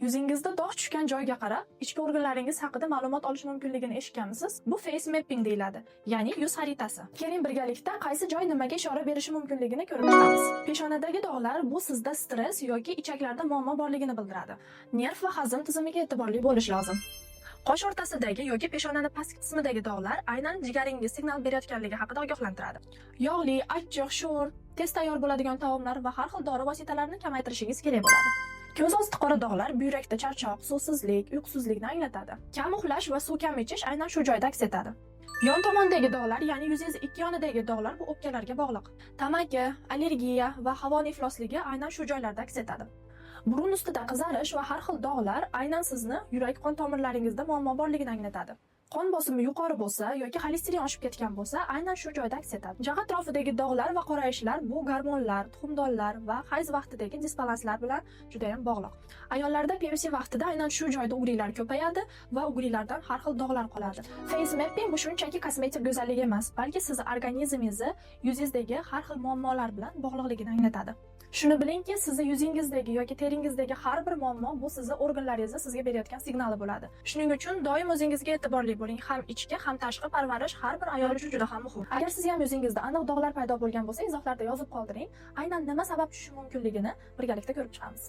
Yuzingizda dog' tushgan joyga qarab, ichki organlaringiz haqida ma'lumot olish mumkinligini eshitganmisiz? Bu face mapping deyiladi, ya'ni yuz xaritasi. Keling, birgalikda qaysi joy nimaga ishora berishi mumkinligini ko'rib chiqamiz. Peshonadagi dog'lar bu sizda stress yoki ichaklarda muammo borligini bildiradi. Nerv va hazm tizimiga e'tiborli bo'lish lozim. Qosh o'rtasidagi yoki peshonani pastki qismidagi dog'lar aynan jigaringiz signal berayotganligi haqida ogohlantiradi. Yog'li, achchiq, sho'r, tez tayyor bo'ladigan taomlar va har xil dori vositalarini kamaytirishingiz kerak bo'ladi. Ko'z osti qora dog'lar buyrakda charchoq, suvsizlik, uyqusizlikni anglatadi. Kam uxlash va suv kam ichish aynan shu joyda aks etadi. Yon tomondagi dog'lar, ya'ni yuzingiz ikki yonidagi dog'lar bu o'pkalarga bog'liq. Tamaki, allergiya va havoni iflosligi aynan shu joylarda aks etadi. Burun ustida qizarish va har xil dog'lar aynan sizni yurak qon tomirlaringizda muammo borligini anglatadi. Qon bosimi yuqori bo'lsa yoki xolesterin oshib ketgan bo'lsa, aynan shu joyda aks etadi. Jag' atrofidagi dog'lar va qorayishlar bu gormonlar, tuxumdonlar va hayz vaqtidagi disbalanslar bilan juda ham bog'liq. Ayollarda PMS vaqtida aynan shu joyda угри lar ko'payadi va угри lardan har xil dog'lar qoladi. Face mapping bu shunchaki kosmetik go'zallik emas, balki sizni organizmingizni yuzingizdagi har xil muammolar bilan bog'liqligini anglatadi. Shuni bilingki, sizni yuzingizdagi yoki teringizdagi har bir muammo bu sizni organlaringizni sizga berayotgan signali bo'ladi. Shuning uchun doim o'zingizga e'tiborli bo'ling. Ham ichki, ham tashqi parvarish har bir ayol uchun juda ham muhim. Agar siz ham yuzingizda aniq dog'lar paydo bo'lgan bo'lsa, izohlarda yozib qoldiring. Aynan nima sabab tushishi mumkinligini birgalikda ko'rib chiqamiz.